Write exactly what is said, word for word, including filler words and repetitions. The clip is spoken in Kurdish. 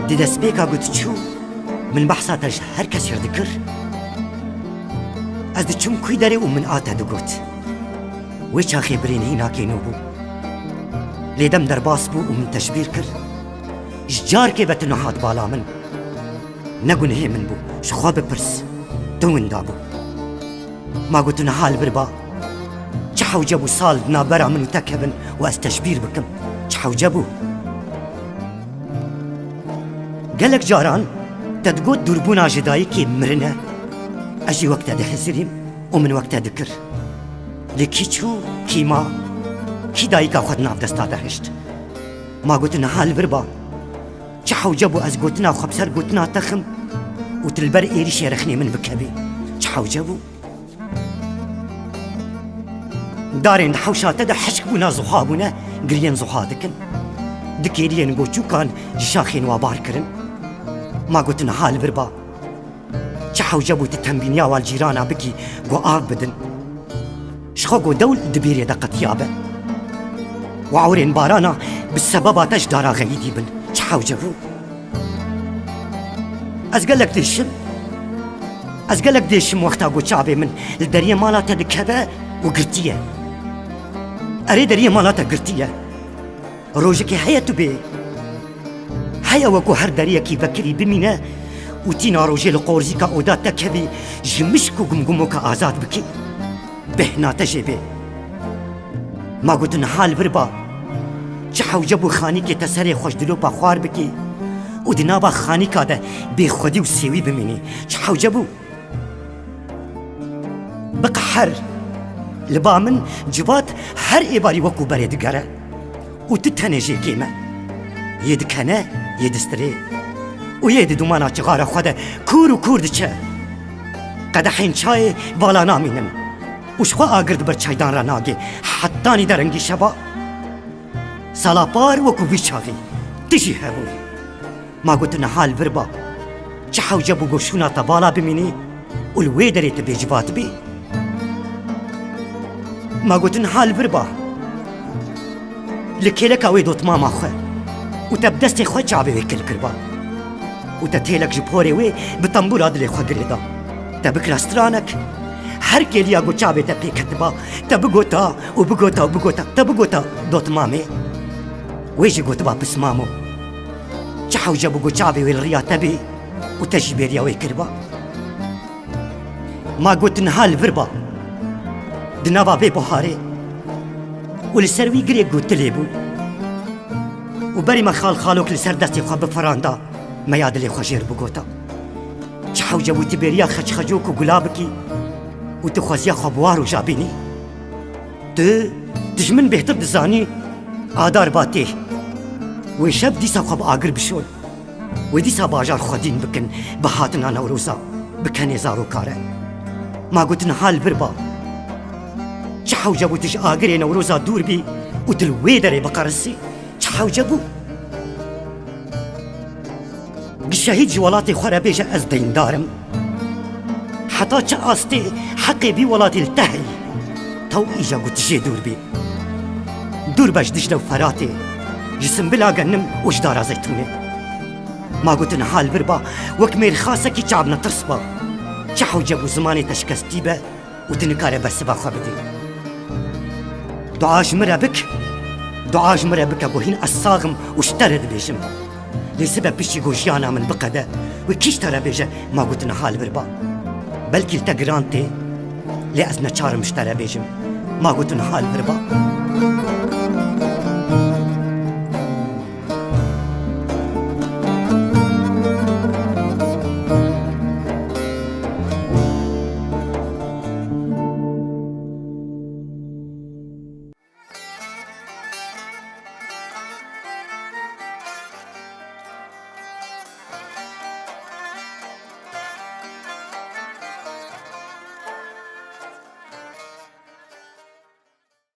Di destpêka ku tu çû, min behsa te ji her kesê re dikir. Ez diçûm kûy derê û min a te digot. Wê çaxê birînhîna kêno bû. Lê dem derbas bû û min te ji bîr kir. Ji carkê ve tu nehat bala min. Ne gunehê min bû, ji xwe bipirs. Tu winda bû. Ma got niha li vir ba. Çi hewce bû sal di navbera min û te kevin û ez te ji bîr bikim? Çi hewce bû? Gelek caran te digot dûrbûna ji dayikê mirin e. Ez jî wek te dihizirîm û min wek te dikir. Lê kî çû, kî ma, kî dayika xwe di nav desta de hişt? Ma got niha li vir ba. Çi hewce bû ez gotina xwe bi ser gotina te xim û tu li ber êrîşê rexnê min bikevî? Çi hewce bû? Darên di hewşa te de hişk bûne, zuha bûne, giriyên zuha dikin. Di kêliyên goçûkan ji şaxên wa bar kirin. Ma got niha li vir ba. Çi hewce bû tu tembîniya wan cîrana bikî, ku av bidin? Ji xwe ku dewl di bîrê de qetiyabe. Û ewrên barana bi sebeba te ji dara xeyîdî bin. Çi hewce bû? Ez gelek dêşim. Ez gelek dêşim wexta ku çavê min li deriyê mala te dikeve û girtiye. Erê, deriyê mala te girtiye. Rojekê heye tu bê. Heye wekû her deriyekî vekirî bimîne û tîna rojê li qorzîka oda te kevî, ji mişk û gumgumoka azad bikî. Bêhna te jê bê. Ma got niha li vir ba. Çi hewce bû xanîkê te serê xwe ji dilopa xwar bikî û di nava xanîka de bê xwedî û sêwî bimînî? Çi hewce bû? Biqeher. Li ba min civat her êvarî wekû berê digere. Û tu tenê jê kêm e. Yê dikene, yê distirê. Û yê di dûmana çixara xwe de kûr û kûr diçe. Qedehên çayê vala namînin. Û ji xwe agir di ber çaydan re nagê. Hetanî derengî şeva. Sala par wekû vî çaxî tu jî hebûyî. Ma got niha li vir ba. Çi hewce bû goşûna te vala bimînî û li wê derê tu bêcivat bî? Ma got niha li vir ba. Li kêleka wê dotmama xwe û te bi destê xwe çavê wê kil kiriba. Û te têlek ji porê wê bi tembûra dilê xwe girê da. Te bikira stranek. Her kêliya ku çavê te pê ketiba, te bigota û bigota û bigota, te bigota dotmamê. Wê jî gotiba pismamo. Çi hewce bû ku çavê wê li riya te bê û te jî bêriya wê kiriba? Ma got niha li vir ba. Di nava vê buharê û li ser wî girê gotilê bû. Û berî me xal xalok li ser destê xwe bifiranda, me ya dilê xwe jêr bigota. Çi hewce bû tu bêriya xeçxecok û gula bikî û tu xweziya xwe bi wa roja bînî? Tu, tu ji min bêhtir dizanî, adar ba tê. Wê şev dîsa xwe bi agir bişon. Wê dîsa bajar xwedîn bikin bi hatina Newroza, bi kenê zarokare. Ma got niha li vir ba. Çi hewce bû tu ji agirê Newroza dûr bî û tu li wê derê biqerisî? Çi hewce bû? Gi şehîd ji welatê xwe re bêje ez deyndar im. Heta çi astê heqê vî welatê li te heyî? Tew îja got jê dûr bî. Dûr be ji Dicle û Feratê, ji Simbila Genim û ji Dara Zeytûnê. Ma got niha li vir ba, wek mêrxasekî çavnetirs ba. Çi hewce bû zimanê te şikestî be û tu nikare bersiva xwe bidî. Dua ji min re bik, dua ji min re bike ku hîn ez sax im û ji te re dibêjim. Lê sibe piştî ku jiyana min biqede, wê kî ji te re bêje, ma got niha li vir ba. Belkî li te giran tê, lê ez neçar im ji te re bêjim, ma got niha li vir ba.